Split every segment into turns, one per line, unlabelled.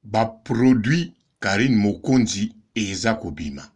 Ba produits Carine Mokonzi eza kobima.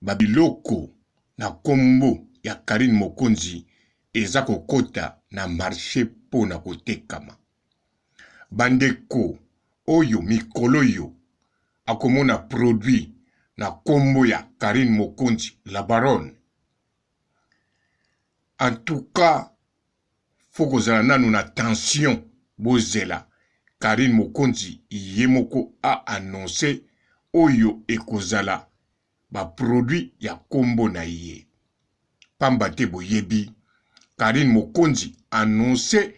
Ba biloko na kombo ya Carine Mokonzi eza kokota na marche po na kotekama. Ba ndeko oyo mikoloyo akomona produit na kombo ya Carine Mokonzi la baronne. En tout cas faut kozala nanu na tension bozela Carine Mokonzi ye moko a annonce oyo ekozala ba produits ya kombo na ye pamba te boyebi Carine Mokonzi annonce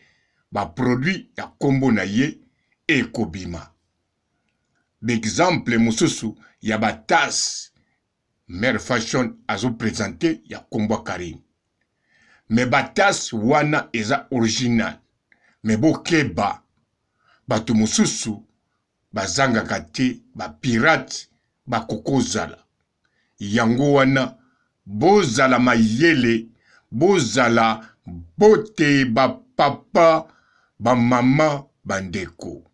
ba produits ya kombo na ye ekobima b'exemple mosusu ya ba tasse Mère Fashion azo presente ya kombo ya Carine mais ba tasse wana eza original mais bokeba bato mosusu bazangaka te ba pirate bakokozala yango wana bozala mayele bozala bote ba papa ba mama ba ndeko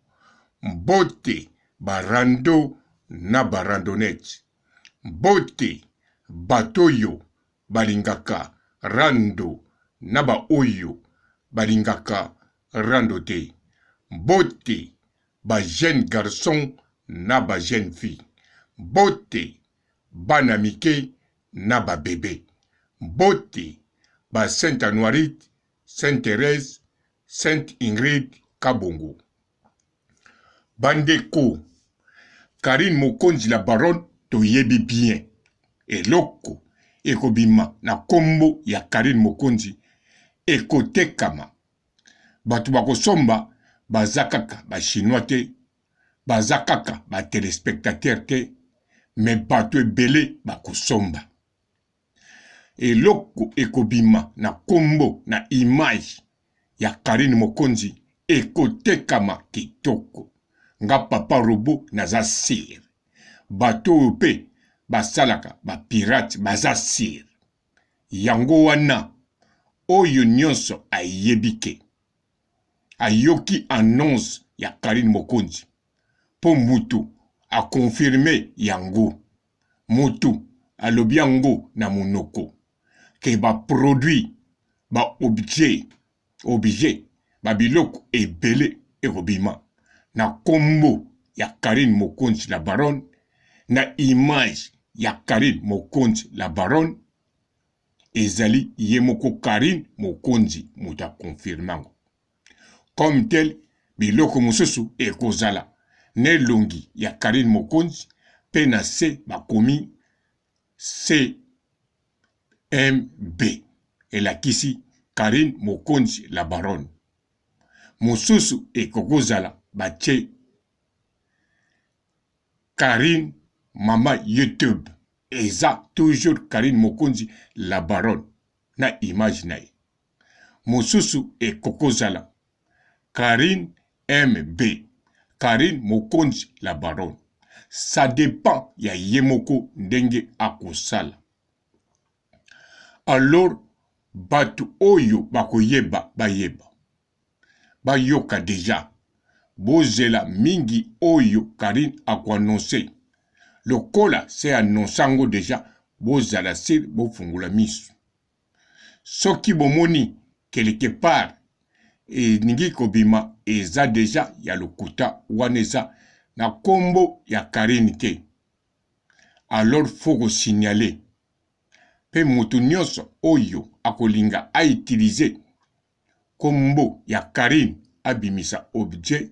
mbote ba rando na ba randonnette Mbote bato oyo balingaka rando na ba oyo balingaka rando te. Mbote ba jeunes garçons na ba jeunes filles. Mbote bana mike na ba bebes. Mbote ba Saint Anuarite, Saint Therèse, Sainte Ingrid Kabongo. Bandeko, Carine Mokonzi la baronne toyebi bien eloko ekobima na kombo ya Carine Mokonzi ekotekama. Bato bakosomba baza kaka ba chinois te, baza kaka ba telespectateurs te, mais bato ebele bakosomba. Eloko ekobima na kombo na image ya Carine Mokonzi ekotekama kitoko. Nga papa robot naza sur. Bato oyo pe basalaka ba pirate baza sur. Yango wana oyo nionso ayebi ke ayoki annonce ya Carine Mokonzi po mutu a confirmer yango, mutu alobi yango na munoko ke ba produits ba objets objet ba biloko ebele ekobima na kombo ya Carine Mokonzi la baronne na image ya Carine Mokonzi la baronne ezali ye moko Carine Mokonzi moto a confirme yango comme tel biloko mosusu ekozala na elongi ya Carine Mokonzi pe na se bakomi CMB elakisi Carine Mokonzi la baronne. Mosusu ekokozala batie Carine mama YouTube eza toujours Carine Mokonzi la baronne na image na ye. Mosusu ekokozala Carine MB Carine Mokonzi la baronne ça depend ya ye moko ndenge akosala alors batu oyo bakoyeba bayeba bayoka dejà bozela mingi oyo Carine ako annonce lokola se annonce yango dejà bozala sur bofungola misu. Soki bomoni quelque part elingi kobima eza dejà ya lokuta wana eza na kombo ya Carine te alors faut ko signaler pe mutu nionso oyo akolinga a utiliser kombo ya Carine abimisa objet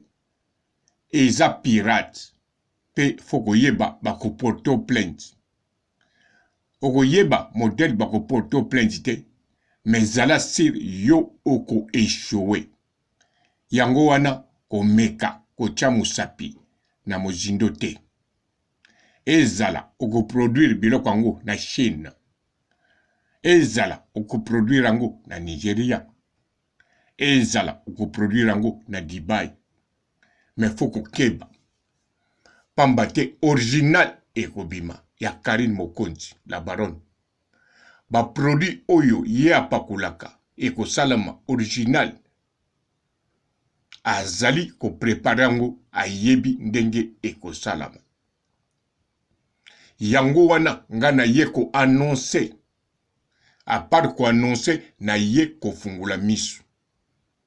eza pirate pe faut koyeba bako porter plainte. Okoyeba modèle bako porter yo plainte te mais zala sur yo oko echouer. Yango wana komeka kotia musapi na mozindo te. Ezala oko produire biloko yango na Chine, ezala oko produire yango na Nigeria, ezala oko produire yango na Dubai mais faut kokeba pamba te original ekobima ya Carine Mokonzi la baronne. Ba produits oyo ye apakolaka ekosalama original. Azali ko preparer yango, ayebi ndenge ekosalama. Yango wana nga naye ko annoncer, à part ko annoncer naye kofungola misu.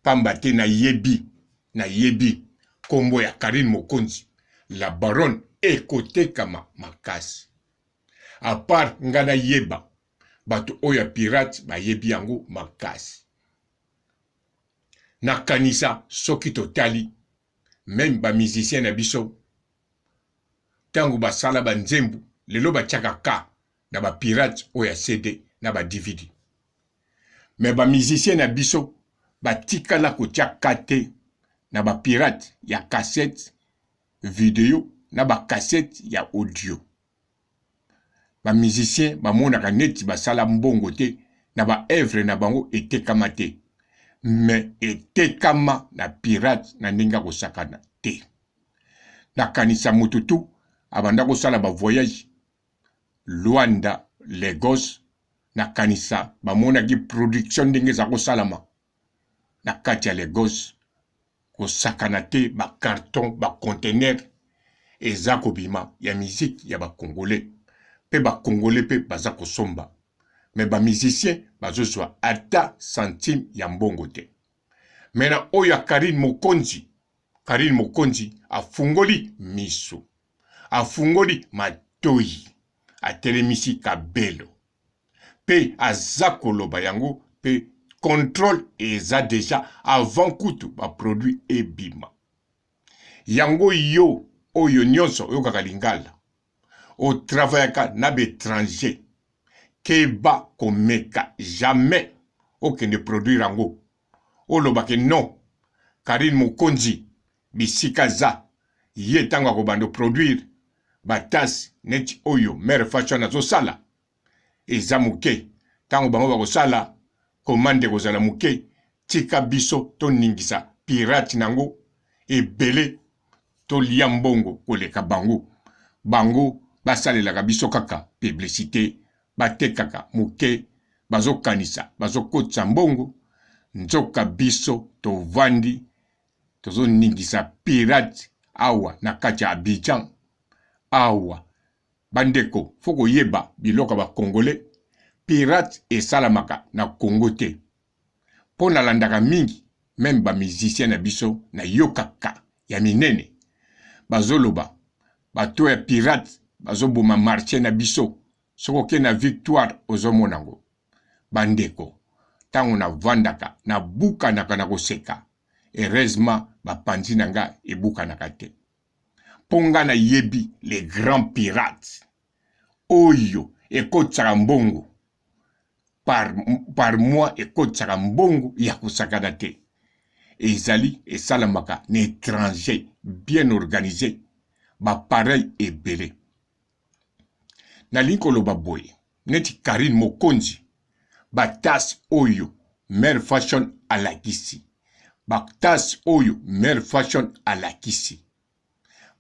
Pamba te nayebi, nayebi kombo ya Carine Mokonzi, la baronne ekotekama makasi. À part nga nayeba, bato oyo ya pirate bayebi yango makasi. Nakanisa soki totali meme ba musiciens na biso tango basala ba nzembo lelo batiaka cas na ba pirates oyo ya CD na ba DVD. Mais ba musiciens na biso batikala kotia cas te na ba pirates ya cassette video na ba cassette ya audio. Ba musiciens bamonaka neti basala mbongo te na ba oeuvres na bango etekama te mais etekama na pirate na ndenge ya kosakana te. Nakanisa mutu tout abanda kosala ba voyage Luanda, Lagos, nakanisa bamonaki production ndenge eza kosalama na kati ya Lagos kosakana te ba carton ba container eza kobima ya musique ya ba congolais pe ba congolais pe baza kosomba mais ba musiciens bazozwa ata centime ya mbongo te mais na oyo ya Carine Mokonzi Carine Mokonzi afungoli misu afungoli matoyi atelemisi kabelo pe aza koloba yango pe controle eza dejà avant kutu ba produit ebima yango yo oyo nionso oyokaka lingala o travaillaka na ba etranger keba komeka jamais okende produire yango oloba ke non Carine mokonzi bisika aza ye tango akobanda produire ba tasse neti oyo mere fashion azosala eza muke tango bango bakosala commande ekozala muke tika biso toningisa pirate nango ebele tolia mbongo koleka bango bango basalelaka biso kaka publicite batekaka muke bazokanisa bazokotisa mbongo nzoka biso tovandi tozoningisa pirate awa na kati ya Abidjan awa Bandeko faut koyeba biloko ya ba congolais pirate esalamaka na Congo te po nalandaka mingi meme ba musiciens na biso nayokaka ya minene bazoloba bato ya pirate bazoboma marche na biso soki oke na victoire ozomona ngo bandeko ntango navandaka nabukanaka na koseka heureusement bapanzi na nga ebukanaka te mpo nga nayebi les grands pirates oyo ekotisaka mbongo par, par mois ekotisaka mbongo ya kosakana te ezali esalamaka na étranger bien organisé bapareil ebele nalingi koloba boye neti Carine Mokonzi batase oyo mère fashion alakisi batase oyo mère fashion alakisi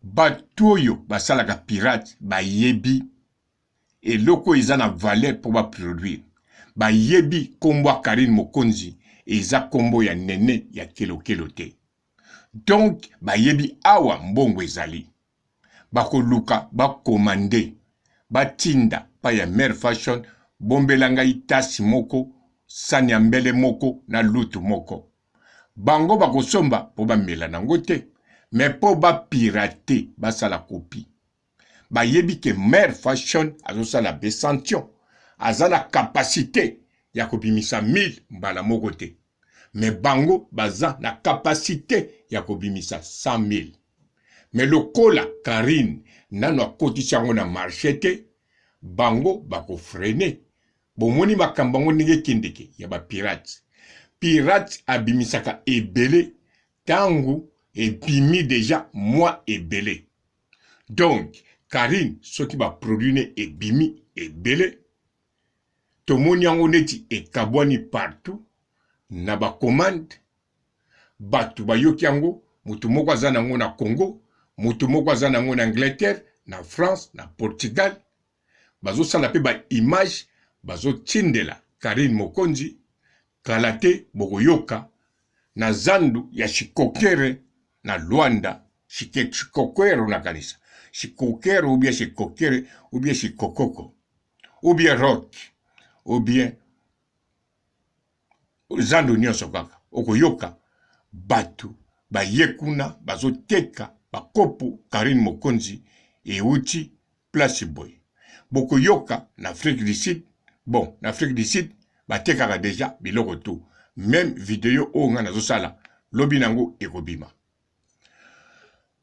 bato oyo basalaka pirate bayebi eloko oyo eza na valeur mpo baproduire bayebi nkombo ya Carine Mokonzi eza nkombo ya nene ya kelokelo te donc bayebi awa mbongo ezali bakoluka ba commande batinda pa ya mère fashion bombela ngai tasi moko sani ya mbele moko na lutu moko bango bakosomba po bamela nango te mais po ba pirate basala copie bayebi ke mère fashion azosala besantion aza na capacite ya kobimisa 1000 mbala moko te mais bango baza na capacite ya kobimisa 100 000 mais lokola Carine nanu akotisi yango na marche te bango bako freine bomoni makambo yango ndenge ekendeke ya ba pirate pirate abimisaka ebele tangu ebimi deja mwa ebele donc Carine soki ba produit ne ebimi ebele tomoni yango neti ekabwani partout na ba commande bato bayoki yango moto moko aza nango na Congo moto moko aza nango na Angleterre na France na Portugal bazosala mpe ba image bazotindela Carine Mokonzi kala te bokoyoka. Na zandu ya Shikokere na Luanda, Shikokwero nakanisa, Shikokero ou bien Shikokere ou bien Shikokoko ou bien Rock ou bien zando nyonso kaka okoyoka bato baye kuna bazoteka bakopo Carine Mokonzi euti place boye bokoyoka na Afrique du Sud. Bon, na Afrique du Sud batekaka deja biloko tout, meme video oyo ngai nazosala lobi nango ekobima.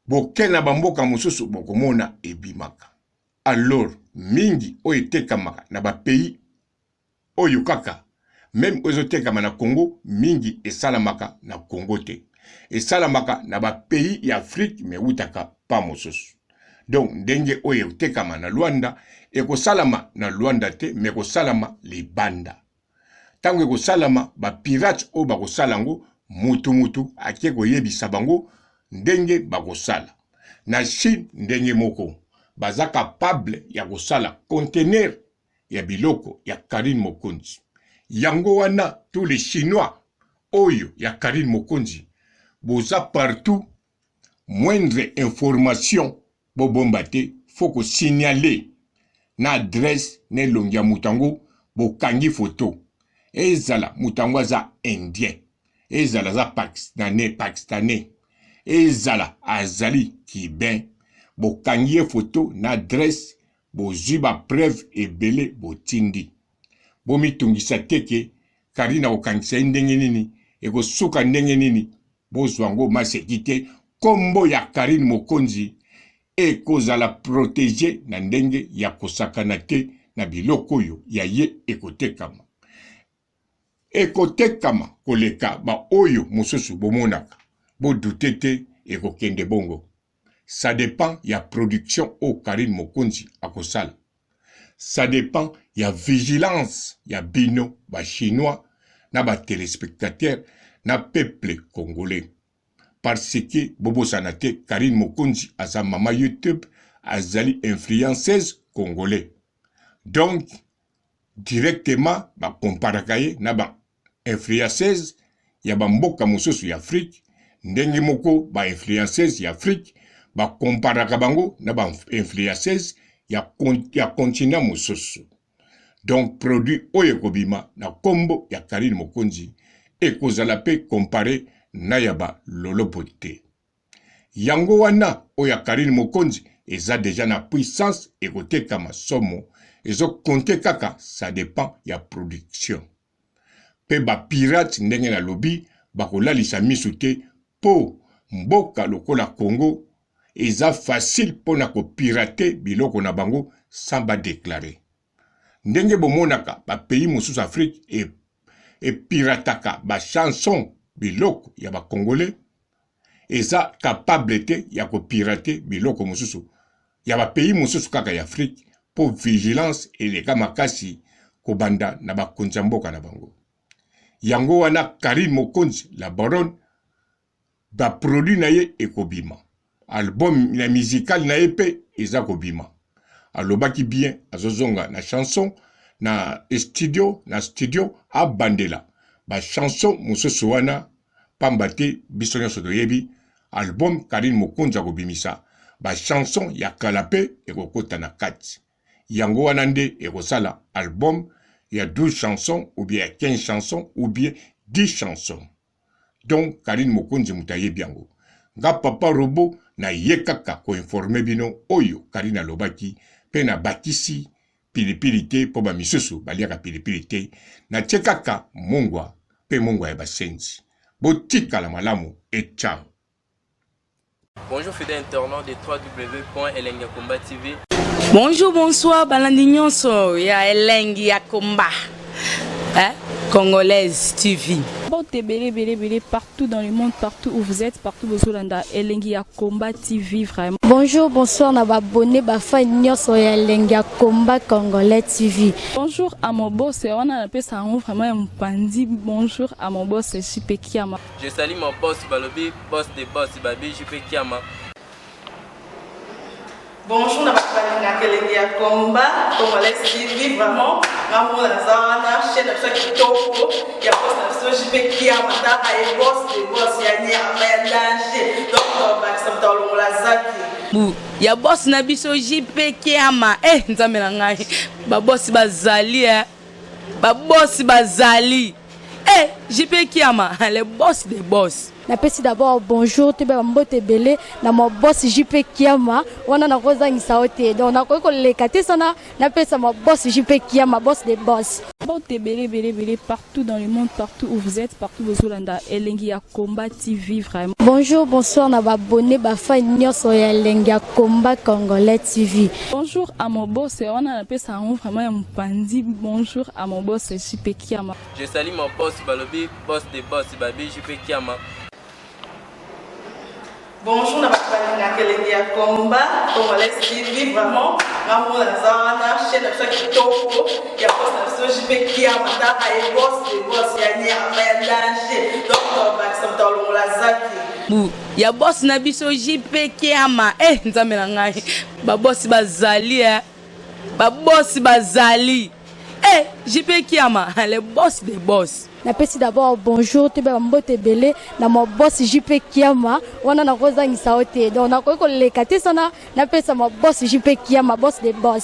Boke na bamboka mosusu bokomona ebimaka. Alors mingi oyo etekamaka na ba pays oyo kaka meme oyo ezotekama na Congo mingi esalamaka na Congo te, esalamaka na ba pays ya Afrique mais ewutaka pa mosusu. Donc ndenge oyo etekama na Luanda ekosalama na Luanda te mais ekosalama libanda. Tango ekosalama ba pirates oyo bakosala yango mutu mutu ake koyebisa bango ndenge bakosala. Na Chine ndenge moko baza capable ya kosala conteneur ya biloko ya Carine Mokonzi. Yango wana tous les chinois oyo ya Carine Mokonzi boza partout moindre information bobomba te faut ko signaler na adresse na elongi ya moto yango bokangi photo ezala moto yango aza indien ezala aza pakistanais pakistanais ezala azali cubain bokangi ye photo na adresse Bozui ba preuve ebele botindi. Bomitungisa te ke Carine akokangisa ye ndenge nini, ekosuka ndenge nini, bozua ngo maseki te, kombo ya Carine Mokonzi ekozala proteger na ndenge ya kosakana te na biloko oyo ya ye ekotekama. Ekotekama koleka ba oyo mosusu bomonaka. Bo douter te ekokende bongo. Ça depend ya production oyo Carine Mokonzi akosala. Ça depend ya vigilance ya bino ba chinois na ba telespectateurs na peuple congolais. Parce que bobosana te Carine Mokonzi aza mama YouTube, azali influenceuse congolais. Donc directement ba comparaka ye na ba influenceuse ya ba mboka mosusu ya Afrique, ndenge moko ba influenceuse ya Afrique ba comparaka bango na ba influenceuse ya, ya continent mosusu. Donc produit oyo ekobima na kombo ya Carine Mokonzi ekozala pe compare na ya ba lolopo te. Yango wana oyo ya Carine Mokonzi eza dejà na puissance ekotekama somo ezo compter kaka ça depend ya production. Pe ba pirates ndenge nalobi bakolalisa misu te po mboka lokola Congo eza facile pona ko pirater biloko na bango sans ba declarer. Ndenge bomonaka ba pays mosusu Afrique e, e pirataka ba chansons biloko ya ba congolais eza capable te ya ko pirater biloko mosusu ya ba pays mosusu kaka ya Afrique po vigilance eleka makasi kobanda na bakonzi ya mboka na bango. Yango wana Carine Mokonzi la baronne ba produits na ye ekobima, album na musical na ye pe eza kobima. Alobaki bien azozonga na chanson na studio na studio abandela ba chanson mosusu wana pamba te biso nyonso toyebi album Carine Mokonzi akobimisa ba chanson ya kala pe ekokota na kati. Yango wana nde ekosala album ya 12 chansons ou bien ya 15 chansons ou bien 10 chansons. Donc Carine Mokonzi moto ayebi yango. Nga papa robot na ye kaka ko informer bino oyo Carine alobaki pe na bakisi pilipili te po ba misusu baliaka pilipili te. Na tie kaka mungwa pe mungwa ya basenzi. Botikala malamu et ciao.
Bonjour fidèles internautes de www.elengiyakomba TV.
Bonjour, bonsoir, balandi nyonso ya elengi ya komba. Hein? Congolaise TV.
Mbote ebele ebele ebele partout dans le monde, partout où vous êtes, partout bozolanda elengi ya combat TV vraiment.
Bonjour, bonsoir na ba abonné ba fan nyonso ya elengi ya combat congolais TV.
Bonjour à mon boss, wana napesa yango vraiment ya mopanzi. Bonjour à mon boss JP Kiama.
Je salue mon boss balobi boss de boss babi JP Kiama.
Bonjour na bato balingaka elengi ya combat congolais TV, vraiment nga moko naza wana, chaîne na biso ya kitoko ya boss na biso JP Kiama, taka ye boss de boss ya nyama ya danger, donc tobakisa moto alongola zaki
bu ya boss na biso JP Kiama. Eh, nzambe na ngai, babosi bazali, eh. Babosi bazali, eh, JP Kiama, le boss des boss.
Napesi d'abord bonjour, toyeba bambote ebele na ma boss JP Kiama. Wana nakozangisa yo te, donc nakoki koleka te sana napesa ma boss JP Kiama, boss de boss.
Mbote ebele ebele ebele partout dans le monde, partout où vous êtes, partout bozolanda Elengi ya Combat TV vraiment.
Bonjour, bonsoir na baabonnés, bafans nyonso ya Elengi ya Combat Congolais TV.
Bonjour à mon boss, wana napesa yango vraiment ya mopanzi. Bonjour à mon boss JP Kiama.
Je salue mon boss balobi boss de boss babi JP Kiama.
Bonjour na bato balingaka elengi ya combat congolais TV, vraiment nga moko naza wana, chaîne na biso ya kitoko ya boss na biso JP Kiama, taka ye boss de boss ya nyama ya danger, donc tobakisa moto alongola zaki
bu ya boss na biso JP Kiama. Eh, nzambe na ngai, babosi bazali, eh. Babosi bazali, eh, JP Kiama, le boss des boss.
Napesi d'abord bonjour, toyeba bambote ebele na ma boss JP Kiama. Wana nakozangisa yo te, donc nakoki koleka te sana napesa ma boss JP Kiama, boss de boss.